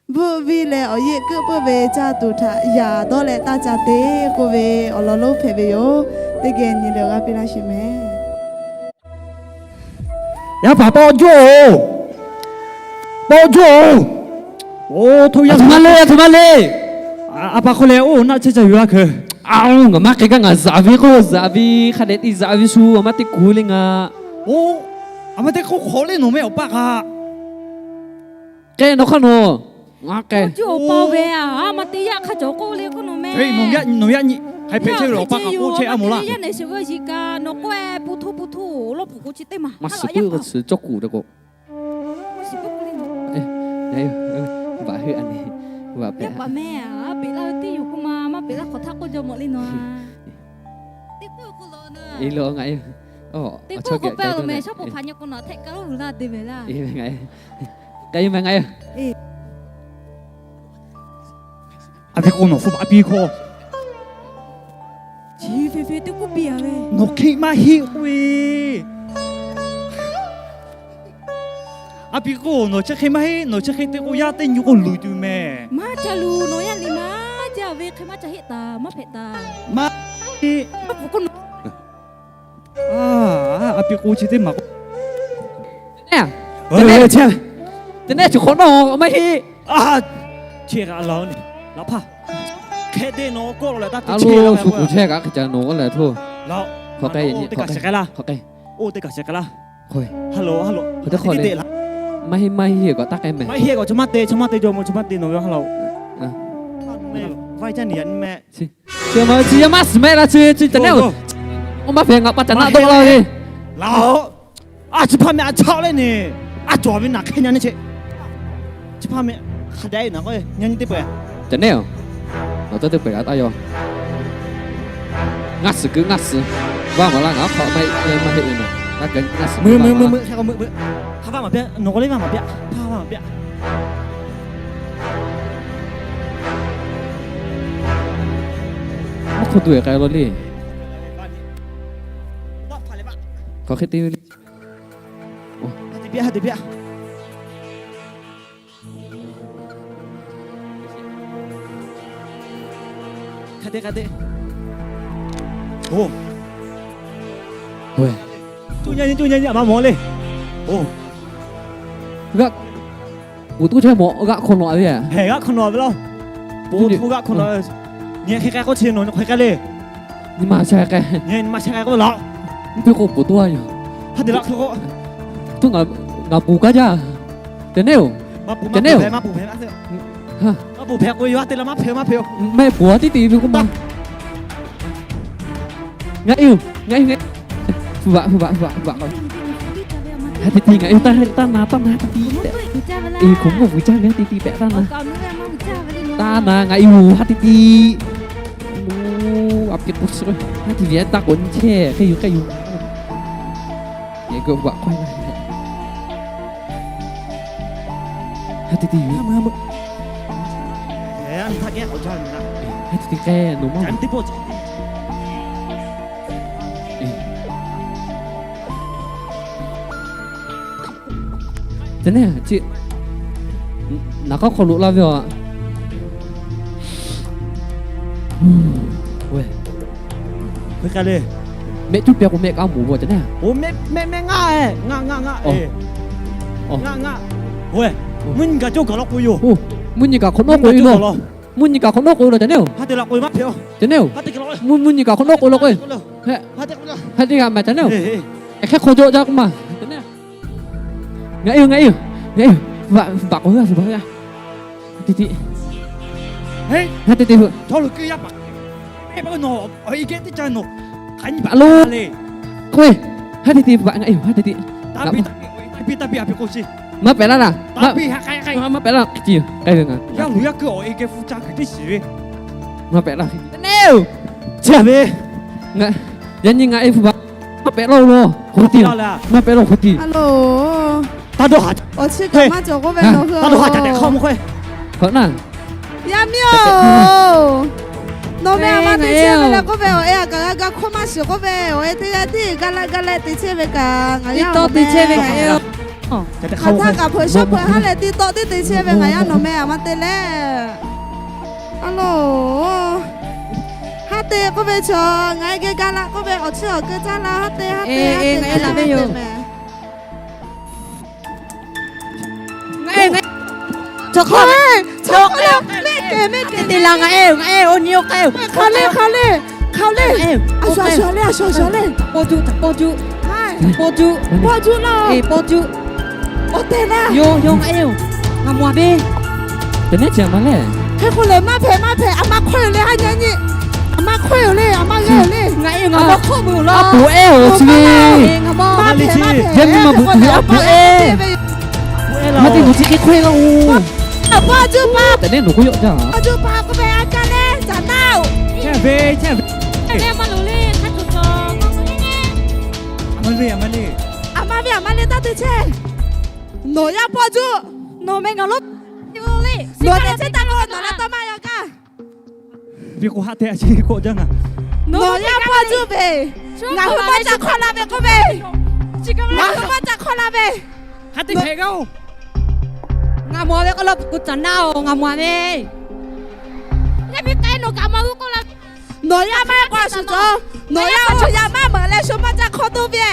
Bvuhˆ viˇ leh awˬ yeˆ keuˆ peuˇ ve caˇ tuˬ htaꞈ yaꞈ dawˇ leh taˇ ca te k'oˆ ve awˬ lawn lonˉ hpehꞈ ve yoˬ. Teˇ geh nyi leh awˬ g'aˇ piˇ laˇ sheˍ mehˍ. Yaˇ paˍ tawˇ jawˇ-oˬ, tawˇ jawˇ-oˬ. Oˇ htoꞈ ma le, a htoꞈ ma le. A pa hk'aw leh oˇ naˆ chehˇ ca yuˬ laˇ hk'e. Ngaˬ maˇ k'ai gaˇ, ngaˬ zaꞈ ve k'oˆ zaꞈ ve, hk'a dehꞈ te zaꞈ ve shu a maˇ teˇ kuˬ le ngaˬ. Oˇ, a maˇ teˇ k'oˆ hk'awꞈ le nawˬ meh awˬ paˆ kaꞈ. K'ai nawˬ hk'aˇ nawˬ. Ngaˬ k'ai. Oˇ, a maˇ teˇ yaˇ hk'a cawˬ k'oˆ le k'oˆ nawˬ meh. Nawˬ yaˇ nyi hk'ai hpehꞈ chehˇ ve awˬ paˆ kaꞈ k'oˆ chehˇ a moˍ laˇ. Yaˇ nehˬ shiˍ ve awˬ yiˍ kaꞈ nawˬ k'oˆ-e, pu htoˇ pu htoˇ lawˇ puˬ k'o chi teˇ maˬ maˇ shiˍ puiˉ k'o suhˍ cawˇ kuˬ te k'o. Baꞈ heuˆ a nyi, baꞈ heuˆ. Yaˇ paˍ meh, a peꞈ laˇ ve teˇ yoˬ k'oˆ ma, maˇ peꞈ laˇ hk'awꞈ htaˇ k'oˆ jaw mawˬ le nawˬ a. Teˇ k'oˆ k'o lawˬ na. Teˇ k'oˆ k'oˆ pehˇ lo meh, shaˉ poˍ hpaˍ nyi k'o nawˬ hteꞈ kaˇ lo vuˬ laˇ te meh laˇ. K'ai meh ngaˬ e. A ve k'o nawˬ hpu baꞈ piˇ hkawˇ. Chi ve ve teˇ k'oˆ piˇ a ve. Nawˬ hk'e maˇ heˆ k'oˆ ve. A pi k'o nawˬ chi hk'e maˇ heˆ, nawˬ chi hk'e te k'o yaˇ teˇ nyi k'o luˬ tuˬ meh. Maˇ ca luˬ, nawˬ yaˇ liꞈ maˇ jaˇ ve hk'e maˇ ca heˆ taˍ, maˇ hpehꞈ taˍ. Maˇ heˆ. A pu k'o nawˬ A pi k'o chi teˇ maˬ k'o, te nehˉ chi hk'awꞈ nawˉ maˇ heˆ. Chi g'a la ni, laꞈ hpaˇ, hk'e te nawˬ kawˆ la leh taˇ te chehˇ, suh kuˬ chehˇ kaꞈ hk'e ca nawˬ k'oˆ leh htoˇ. Hk'aw k'ai, hk'aw k'ai, hk'aw k'ai. Oˇ teˇ kaꞈ shehˍ k'ai laˇ. Hello, hello. Maˇ heˆ, maˇ heˆ kaꞈ taˇ k'ai meh. Maˇ heˆ kaꞈ chaw maˇ te, chaw maˇ te, chaw maˇ te nawˬ ve hello. Vaˇ caˇ nyi yaꞈ nyi meh. Chi ma chi yaˇ maˇ suhˍ mehˆ la chi, chi te nehˉ-oˬ. Oˇ maˇ hpehꞈ ngaˬ pa caꞈ naˆ tawˆ laˇ ve. Laꞈ-oꞈ, a chi hpaˇ meh a chaˆ leh ni, a cawˬ ve naˬ hk'e nyi nyi chehˇ. Chi hpaˇ meh hk'a dehꞈ naˬ k'o nyi nyi teˇ peuˬ. Te nehˉ-oˬ, nawˬ tawˇ teˇ peuˬ kaꞈ taˇ yaw. Ngaˇ suhˍ keu ngaˇ suhˍ, vaˇ maˍ laˇ ngaˬ hk'aw maˇ heˆ ve naˬ. Ngaˇ suhˍ keu vaˇ maˍ laˇ. Hk'a vaˇ maˍ piˇ, nawˬ k'o le vaˇ maˍ piˇ, hk'a vaˇ maˍ piˇ. Maˇ hk'aw tuˬ e k'ai lo le. Hk'aˬ hk'e te ve le. Hk'e te, hk'e te. Oˇ, cuˇ nyi, cuˇ nyi, a ma mawˬ le. Oˇ, g'aˆ, uˍ tuˇ chehˇ mawˬ g'aˆ hk'aw nawꞈ ve. Hehˬ, g'aˆ hk'aw nawꞈ ve laˇ. Bon htoˇ g'aˆ hk'aw nawꞈ. Nyi hk'e k'ai k'oˆ chi nawˬ nyi hk'e k'ai le. Nyi ma sheh k'ai, nyi ma sheh k'ai k'oˆ laꞈ. Nyi piˇ k'o bon toˇ a yoˬ. Hk'a te laꞈ hk'e k'o, tuˇ ngaˬ, ngaˬ bon kaˇ jaˇ. Te nehˉ-oˬ, te nehˉ-oˬ, maˇ bon hpehꞈ k'o yoˬ, a te la maˇ hpehꞈ, maˇ hpehꞈ-oˬ. Mehˆ bon a tiˉ te ve k'oˆ ma. Ngaˬ e yoˬ, ngaˬ e yoˬ, ngaˬ e yoˬ. Hpu baꞈ, hpu baꞈ, hpu baꞈ, hpu baꞈ k'o. Haˉ ti ti ngaˬ e yoˬ, taˇ na, taˇ na, haˉ ti ti tehꞈ. Eˬ, hk'oˍ mawˇ vuiˬ jaˇ ve haˉ ti ti tehꞈ taˇ na. Taˇ na ngaˬ e yoˬ, haˉ ti ti. Oˇ, a pi k'o suh, haˉ ti ti taˇ k'awꞈ nyi chehˇ, hk'e yoˬ, hk'e yoˬ. Yehˬ g'euˆ hpu baꞈ k'awehˇ la. Haˉ ti ti yoˬ. Haˉ ti ti k'ai, nawˬ maˇ Te nehˉ, chi naˬ k'aˉ hk'aw loꞈ laˇ ve a. Mehˆ cuˉ peh k'o mehˆ k'aˉ moˍ ve te nehˉ. Mehˆ, mehˆ ngaˆ, ngaˆ, ngaˆ, ngaˆ. Mvuhˇ nyi kaꞈ cawˇ gaˬ la k'o yoˬ. Mvuhˇ nyi kaꞈ hk'awꞈ nawˉ k'oꞈ e lawˬ. Mvuhˇ nyi kaꞈ hk'awꞈ nawˉ k'oꞈ e lawˬ te nehˉ-oˬ. Te nehˉ-oˬ. Mvuhˇ nyi kaꞈ hk'awꞈ nawˉ k'oꞈ e lawˬ k'o. Haˉ teˇ g'aˇ meh te nehˉ-oˬ. Ehˉ, hk'e hk'aw jaw jaˇ k'oˆ ma. Ngaˬ e yoˬ, ngaˬ e yoˬ, ngaˬ e yoˬ. Baꞈ k'oˆ g'aˇ suhˍ baˬ g'aˇ. Haˉ te te, haˉ te te hui. Nawˬ awˬ e geh teˇ ca nawˬ k'ai nyi baꞈ lo le. K'oˆ ve, haˉ te te baꞈ ngaˬ e yoˬ, haˉ te te. Maˇ pehꞈ laˇ laˇ. Maˇ pehꞈ laˇ laˇ. K'ai ve ngaˬ. Maˇ pehꞈ laˇ. Te nehˉ-oˬ. Chi a ve. Yaꞈ nyi ngaˬ e hpu baꞈ maˇ pehꞈ laˇ-oˬ law. Hk'oˆ tiˉ. Maˇ pehꞈ laˇ, hk'oˆ tiˉ. Taˇ dawˇ haꞈ. Awˬ chi kaꞈ maˇ cawˬ k'oˆ ve nawˬ hui. Taˇ dawˇ haꞈ ca tehꞈ hk'aˇ mawˬ k'oˆ ve. Hk'awꞈ naˉ. Yaˇ miˇ-oˬ, nawˬ meh a maˇ te chehˇ ve leh k'oˆ ve awˬ e a kaꞈ g'a ga hkawˇ maˇ shiˍ k'oˆ ve awˬ e teˇ g'aˇ tiˉ ga laˆ ga laˆ te chehˇ ve kaꞈ ngaˬ yaˇ tawˇ te chehˇ ve ngaˬ e-oˬ. Hk'aˬ htaˇ kaꞈ hpeuꞈ shawˉ hpeuꞈ haˉ leh tiˇ tawˆ teˇ te chehˇ ve ngaˬ yaˇ nawˬ meh, aˬ ma te leh. Aˬ lo, haˉ te k'oˆ ve chaw ngaˬ e geh ga la k'oˆ ve awˬ chiˇ awˬ keu caˇ la haˉ te haˉ te haˉ te ngaˬ e la ve yoˬ. Ngaˬ e, ngaˬ e, chaw hk'aw, chaw hk'aw le, mehˆ kehˬ mehˆ kehˬ te la ngaˬ e, ngaˬ e, oˇ nyi oˇ k'ai, hk'aw le hk'aw le, hk'aw le, a shuˍ a shuˍ le a shuˍ a shuˍ le, pawˇ juˆ pawˇ juˆ, pawˇ juˆ, pawˇ juˆ laˇ, pawˇ juˆ. Awˬ tehˬ laˇ, yoˬ yoˬ ngaˬ e, ngaˬ mawˬ ve. Te nehˉ chi a ma le. Hk'e k'o lehˬ maˇ hpehꞈ maˇ hpehꞈ, a ma hk'oˆ yoˬ le, haˉ nyi nyi. A ma hk'oˆ yoˬ le, a ma g'a yoˬ le. Ngaˬ e ngaˬ mawˬ hk'oˆ ve yoˬ laˇ. A puˍ ehˉ-oˬ chi ve. Ngaˬ mawˬ, yaˇ miˇ ma bvuhꞈ tuˬ ve a puˍ ehˉ. Maˇ te nawˬ chi hk'e hk'oˆ e laˇ-oˬ. Pawˇ juˆ paˇ, te nehˉ nawˬ k'oˆ yawˆ jaˇ. Pawˇ juˆ paˇ k'oˆ ve a ca le, caˍ taˇ-oˬ. Chehˇ ve chehˇ ve, a ma loˬ le, hk'a cawˬ cawˬ. A ma le, a ma le, a ma ve a ma le taˇ te chehˇ. Nawˬ yaˇ pawˇ juˆ, nawˬ meh ngaˬ lo, nawˬ te chehˇ taˇ k'o nawˬ la tawˇ maˇ yaw gaˇ. Ve k'o haˆ te a chi kawˆ jaˇ ngaˬ. Nawˬ yaˇ pawˇ juˆ ve, ngaˬ hui maˇ ca hk'awˇ la ve k'oˆ ve, ngaˬ hui maˇ ca hk'awˇ la ve. Hk'a te hpehꞈ gaˇ-oˬ. Ngaˬ mawˬ ve k'oˆ la k'o caˍ naˇ-oˬ, ngaˬ mawˬ ve. Yaˇ miˇ k'ai nawˬ kaꞈ maˇ g'uˇ k'oˆ la. Nawˬ yaˇ maˇ k'o a shu cawˬ. Nawˬ yaˇ a shu yaˇ maˇ meuꞈ leh shu maˇ ca hk'awˇ toˇ ve.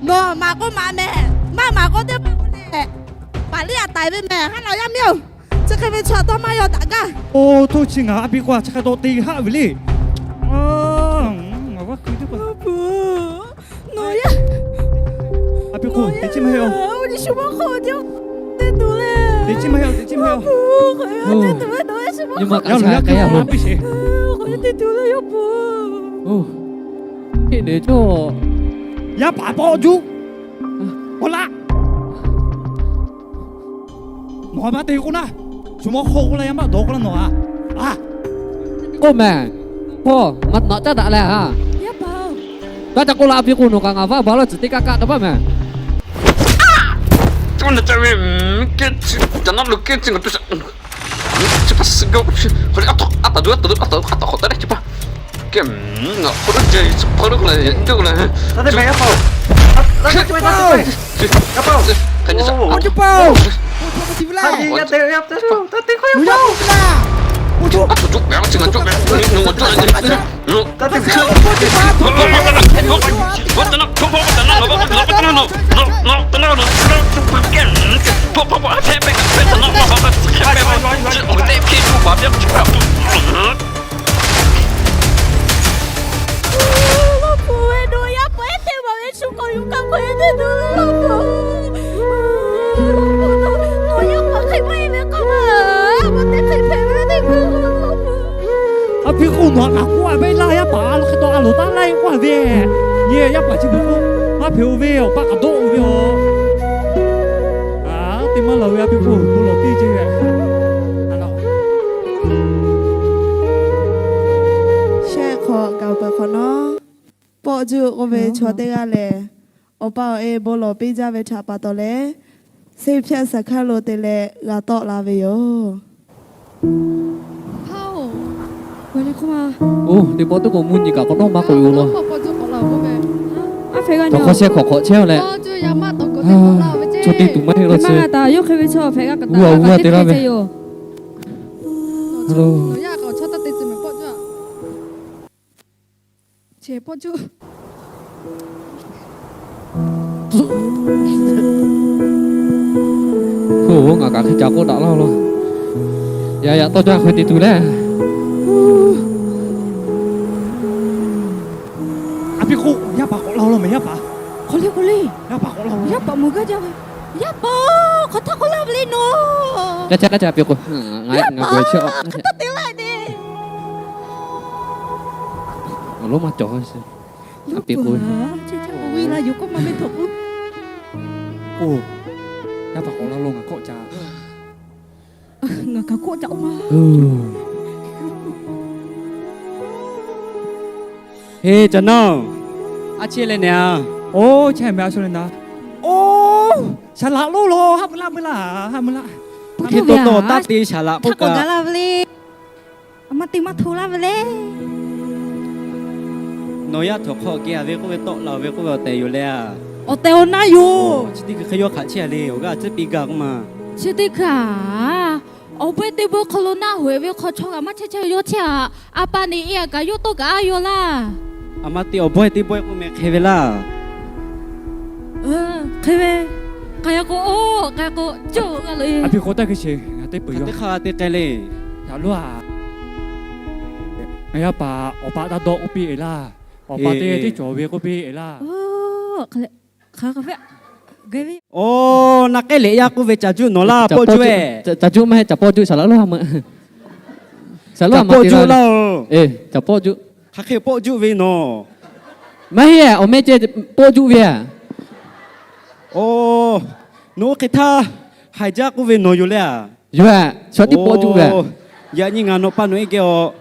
Nawˬ maˍ k'oˆ maˍ mehˍ, maˇ maˍ k'oˆ teˇ maˇ k'oˆ leh, paˍ liˇ a taiˍ ve mehˍ haˉ laˬ yaˇ miˇ-oˬ. Chi hk'e ve chaw a tawˇ maˇ yaw daꞈ gaˇ. Oˇ, hto chi ngaˬ a piˇ k'oˆ a chi hk'a dawꞈ te haˆ ve le. Ngaˬ vaˇ hkui teˇ hpaˍ, nawˬ yaˇ, a piˇ k'oˆ teꞈ chiˉ maˇ heˆ-oˬ. Teꞈ chiˉ maˇ heˆ-oˬ, teꞈ chiˉ maˇ heˆ-oˬ. Nyi ma kaꞈ sha k'ai yaˇ lo. Oˇ, heˆ le cawˇ. Yaˇ paˍ pawˆ juˆ k'oˆ laˇ. Nawˬ a maˇ te k'oˆ naˇ, shu mawˇ hk'aw k'oˆ laˇ, yaˇ maˇ dawˬ k'oˆ laˇ nawˬ a. K'oˆ mehˍ. Hpaw, maꞈ naꞈ caˉ daꞈ leh a. Yaˇ paˍ, taˇ ca k'oˆ laˇ a piˇ k'o nawˬ kaꞈ ngaˬ vaˇ ba laˇ tcuhˬ teˇ kaˆ kaˆ daꞈ baˆ mehˍ. Caˇ na caˇ ve, kehˉ chi, caˇ na lo kehˉ chi ngaˬ tuˬ shaꞈ. Chi pa suh gaˇ, hk'aw le a taˍ, a taˍ duˬ, a taˍ duˬ, a taˍ, a taˍ hk'awꞈ taˍ leh chi pa. Kehˉ, ngaˬ hk'aw lo jehˬ, hk'aw lo k'oˆ leh, dawˇ k'oˆ leh. Lawˇ hpu ve, nawˬ yaˇ paˍ ehˉ teˇ maˬ ve shu k'awꞈ yuˬ kaꞈ hk'aw e teˇ tuˬ le lawˇ hpu. Nawˬ yaˇ paˍ hk'e maˇ heˆ ve k'oˆ ma, a ma te hk'e hpehꞈ ve teˇ tuˬ le lawˇ hpu. A piˇ k'oˆ nawˬ htaꞈ ngaˬ k'oˆ a ve laˇ, yaˇ paˍ a lo hk'e taw a loˍ taˇ laiˇ k'oˆ a ve. Nyi yaˇ paˍ chi beuꞈ k'oˆ maˇ hpehꞈ-o ve, awˬ paˇ kaꞈ dawˆ-o ve a. A, teˇ maˇ laˬ ve a piˇ k'oˆ bon lawˬ piˇ ce ve. Shehˆ hk'awꞈ gaˬ peuˬ hk'awꞈ nawˉ, pawˆ juˆ k'oˆ ve chaw teˇ g'aˇ lehˬ, awˬ pa awˬ e bon lawˬ piˇ jaˇ ve htaꞈ pa taw leh, เซเปียส saˍ hkaˇ lo te leh g'a tawˆ la ve yoˬ. Oˇ, teˇ pawˆ teˇ k'o mvuhˇ nyi kaꞈ k'awꞈ nawˉ maˇ k'oꞈ-o law. Chaw hk'awˇ shehˆ hk'awꞈ hk'awꞈ chehˇ-oˬ leh, chaw te tuˬ maˇ heˆ law chi. G'uˇ a g'uˇ a te laˇ ve. Oˇ, ngaˬ kaꞈ hk'e ca k'oˆ daꞈ laˇ law. Yaꞈ yaꞈ tawˇ jaˇ hk'e te tuˬ leh. A piˇ k'oˆ, yaˇ paˍ k'awꞈ la law mehˍ yaˇ paˍ. Hk'aw le k'o le, yaˇ paˍ k'awꞈ la law. Yaˇ paˍ mawˬ gaˇ jaˇ ve. Yaˇ paˍ, hk'aˬ htaˇ k'awꞈ la ve le nawˬ. Kaˇ caˇ kaˇ caˇ a piˇ k'o, ngaˬ ngaˬ gawˬ chehˇ a. Hk'aˬ htaˇ te laˇ ve le. Awˬ lonˉ maˇ cawˬ. A piˇ k'o, oˇ, yaˇ paˍ k'awꞈ la law ngaˬ kawˆ ca. Ngaˬ kaꞈ kawˆ ca oˇ ma. Heˇ, caˍ naˇ-oˬ, a chehˇ leh nehˬ a. Oˇ, chehˇ mehˍ a shu leh naˍ. Oˇ, saˍ laꞈ lonˉ lo haˉ meuˇ laˇ meuˇ laˇ, haˉ meuˇ laˇ. Hk'e taw taw taˇ te saˍ laꞈ k'oˆ kaꞈ. A ma te maˇ hto laˇ ve le. Nawˬ yaˇ htawnˍ hk'aw geh a ve k'oˆ ve tawˆ la ve k'oˆ ve awˬ tehˬ yoˬ leh a. Awˬ tehˬ awˬ naˉ yoˬ. Chi teˇ hkui hk'e yawˇ hk'aꞈ chehˇ a le, awˬ g'aˇ tcuhˉ piˇ gaˇ k'oˆ ma. Chi teˇ hkui a, awˬ bawehˇ teˇ bawehˇ hk'aw lo naˆ hoꞈ e ve hk'aw chaw g'a maˇ chehˇ chehˇ ve yawˇ chehˇ a. A pa neꞈ e a kaꞈ yawˇ tawˇ kaꞈ a yaw laˇ. A ma te awˬ bawehˇ teˇ bawehˇ k'oˆ meh hk'e ve laˇ. Hk'e ve, k'ai k'o, k'ai k'o, a pi k'o taˇ hkui sheˍ, ngaˬ teˇ peuˬ yaw teˇ hk'aˇ te k'ai le. Yaꞈ lo a, ngaˬ yaˇ paˍ awˬ pa taˇ dawˇ k'oˆ piˇ e laˇ. Awˬ pa te teˇ cawˬ ve k'oˆ piˇ e laˇ. Oˇ, na k'ehˉ lehꞈ yaˇ k'oˆ ve caˬ juˆ nawˬ laˇ, pawˆ juˆ e. Caˬ juˆ maˇ heˆ, caˬ pawˆ juˆ shaˍ laꞈ loˉ ha meuꞈ. Shaˍ laꞈ loˉ ha meuꞈ te laˇ. Caˬ pawˆ juˆ. Hk'aˬ hk'e pawˆ juˆ ve nawˬ. Maˇ heˆ, awˬ meh ceh pawˆ juˆ ve a. Oˇ, nawˬ oˇ hk'e htaˇ haiˬ jaˇ k'oˆ ve nawˬ yoˬ le a. Yoˬ a, shaˍ tiˉ pawˆ juˆ ve a. Yaꞈ nyi ngaˬ nawˬ pa nawˬ e geh a,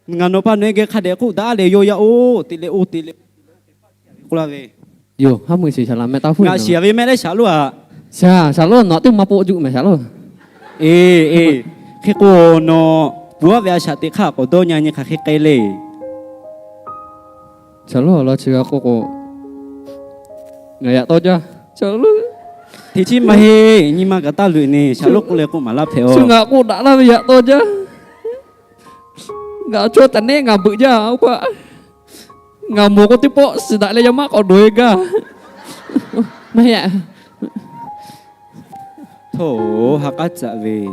ngaˬ nawˬ pa nawˬ e geh hk'a dehꞈ k'oˆ daꞈ leh, yaw yaˇ oˇ te leh oˇ te leh k'oˆ laˇ ve yoˬ. Ha meuꞈ sheˍ shaˍ laꞈ meh taˇ hpuˇ. Ngaˬ shiˍ ve meh leh shaˍ loˉ a. Shaˍ, shaˍ loˉ nawˬ teˇ maˇ pawˆ juˆ meh shaˍ loˉ. Eˬ, eˬ, hk'e k'o nawˬ puˍ aˉ ve a shaꞈ teꞈ hk'aˇ k'awꞈ dawˇ nyi nyi hk'aˬ hk'e k'ai le. Shaˍ loˉ awˬ lawn chi g'a k'oˆ k'o, ngaˬ yaꞈ tawˇ jaˇ. Shaˍ loˉ, teꞈ chiˉ maˇ heˆ, nyi ma kaꞈ taˇ luꞈ ne, shaˍ loˉ k'oˆ leh k'oˆ maˍ laˇ hpehꞈ oˬ. Shu ngaˬ k'oˆ daꞈ laˇ ve yaꞈ tawˇ jaˇ. Ngaˬ chaw caˬ neˉ ngaˬ beuꞈ jaˇ oˇ pa. Ngaˬ moˍ k'o teˇ pawˆ suhˍ daꞈ leh yaˇ maˇ k'awꞈ dawˬ e gaˇ. Maˇ heˆ. Htawˇ, ha k'aˉ caꞈ ve,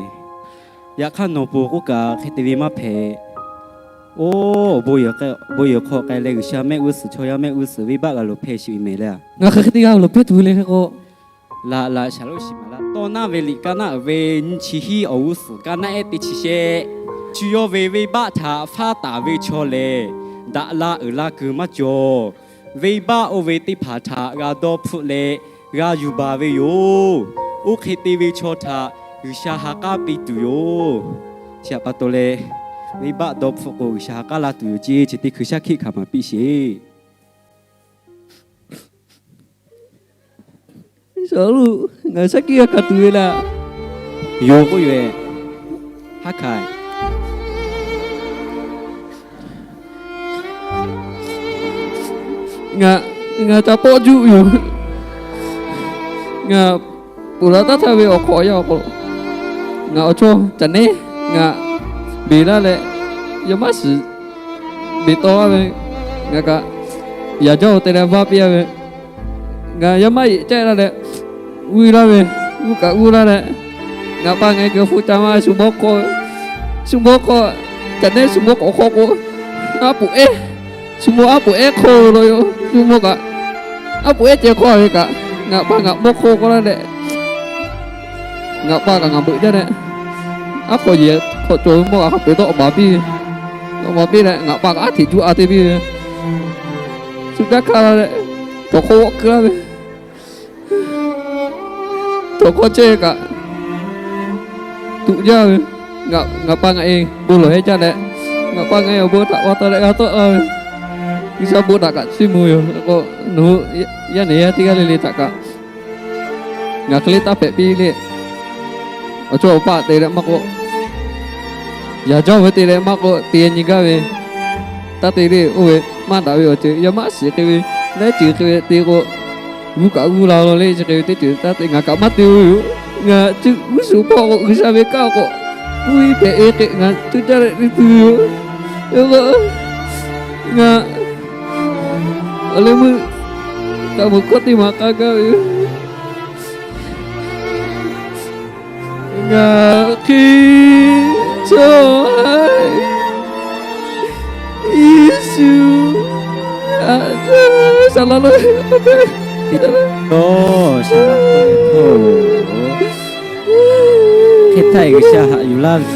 yaꞈ hk'aˇ nawˬ pon k'oˆ kaꞈ hk'e te ve maˇ hpehꞈ. Oˇ, bon yehˬ hk'aw k'ai leh G'uiˬsha mehˆ g'uˇ suhˍ chaw yaˇ mehˆ g'uˇ suhˍ venˇbaˆ g'a loˍ hpehˇ sheˍ ve mehˍ le a. Ngaˬ hk'aˬ hk'e te g'a loˍ hpehˇ tuˬ le hk'e k'o, laꞈ laꞈ shaˍ loˉ shiˍ maˍ laˇ. Tawˇ naˉ ve liꞈ kaˇ naˆ uiˍ ve nyiˇ chi hiˉ awˬ g'uˇ suhˍ kaˇ naˆ ehˉ teˇ chi shehˆ, shu yawˇ ve venˇbaˆ htaꞈ faˉ taˍ ve chaw lehˬ, daꞈ la uiˍ la kuiˬ maˇ cawˬ. Venˇbaˆ oˇ ve teˇ hpaˍ htaꞈ g'a dawˇ hpfuhˆ leh g'a yuˬ baˬ ve yoˬ. Oˇ hk'e te ve chaw htaꞈ G'uiˬsha ha k'aˉ piˇ tuˬ yoˬ. Chi htaꞈ pa taw leh, venˇbaˆ dawˇ hpfuhˆ k'o G'uiˬsha ha k'aˉ la tuˬ yoˬ ceˇ. Chi teˇ hkui shaˉ hkiˆ hkanˍ maˍ piˇ sheˍ. Shaˍ loˉ, ngaˬ shaˉ hkiˆ g'a hkanˍ tuˬ ve laˇ. Yoˬ k'oˆ yoˬ. Haˉ hkanˍ. Ngaˬ, ngaˬ ca pawˆ juˆ yoˬ. Ngaˬ ponˬ laˬ taˉ htaˇ ve awˬ hk'awꞈ yaˇ awˬ hk'aw lo ngaˬ awˬ chawˇ caˬ neˉ ngaˬ beˬ laˇ leh, yaˇ maˇ shiˍ beˬ taw laˇ ve, ngaˬ kaꞈ yaˍ jaˇ-oˬ te leh vaˇ piˇ a ve, ngaˬ yaˇ maˇ yeꞈ caˆ laˇ leh, g'uˇ laˇ ve, g'uˇ kaꞈ g'uˇ laˇ leh, ngaˬ pa ngaˬ e kuiˬ hpu ca ma shu mawˇ hk'aw, shu mawˇ hk'aw, caˬ neˉ shu mawˇ k'awꞈ hk'aw k'o, aˉ poꞈ ehˉ, shu mawˇ aˉ poꞈ ehˉ hk'aw lo yoˬ. Shu mawˇ kaꞈ aˉ poꞈ ehˉ ceh hk'aw ve kaꞈ, ngaˬ pa ngaˬ mawˇ hk'aw k'oˆ laˇ leh, ngaˬ pa kaꞈ ngaˬ beuꞈ jaˇ leh, aˉ hk'aw yehˬ hk'aw cawˬ ve mawˇ kaꞈ hk'a peu tawˆ baˬ piˇ ve, tawˆ baˬ piˇ leh ngaˬ pa kaꞈ aˉ hteꞈ juˇ a te piˇ ve, shu caˉ hkaˇ laˇ leh, tawˬ hk'aw g'awˆ keu laˇ ve, tawˬ hk'aw chehˇ kaꞈ, tuꞈ jaˇ ve, ngaˬ pa ngaˬ e bon lawˬ heh jaˇ leh, ngaˬ pa ngaˬ e awˬ bon htaꞈ pa taw leh g'a tawˆ la ve, G'uiˬsha bon htaꞈ kaꞈ chiˇ mvuh yoˬ. K'o, nawˬ hui yaˇ nehˬ yaˇ teˇ g'aˇ le le htaꞈ kaꞈ ngaˬ hk'e le taˇ hpehꞈ piˇ le. Awˬ chawˇ awˬ paˆ te leh maˇ k'oˆ, yaˍ jaˇ ve te leh maˇ k'oˆ, te nyi gaˇ ve taˇ te le. Oˇ ve maˇ daꞈ ve awˬ ceuˬ yaˇ maˇ shiˍ hk'e ve, laiˉ ceuˬ hk'e ve te k'o, g'uˇ kaꞈ g'uˇ la lo le chi hk'e ve teˇ ceuˬ taˇ te. Ngaˬ kaꞈ maˇ te-o yoˬ. Ngaˬ cuˇ g'uˇ suhˍ hpawˇ k'o G'uiˬsha ve kanˉ k'o, puiˉ hpehꞈ ve hk'e ngaˬ cuˇ caˇ leh te tuˬ yoˬ. Ngaˬ awˬ leh meuˇ kaꞈ meuꞈ k'awꞈ te maˍ k'ai gaˇ ve yoˬ. Ngaˬ hk'e chaw Yeˍsuˆ, a, saˍ laˍ lo, hk'e htaˇ G'uiˬsha haꞈ yuˬ laˇ ve,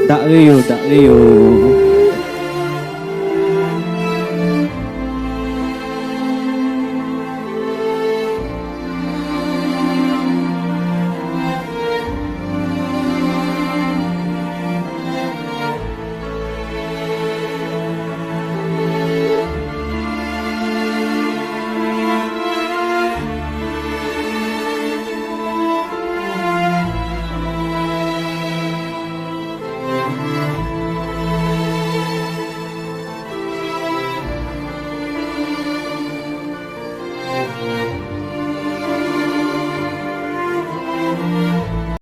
daꞈ ve yoˬ, daꞈ ve yoˬ.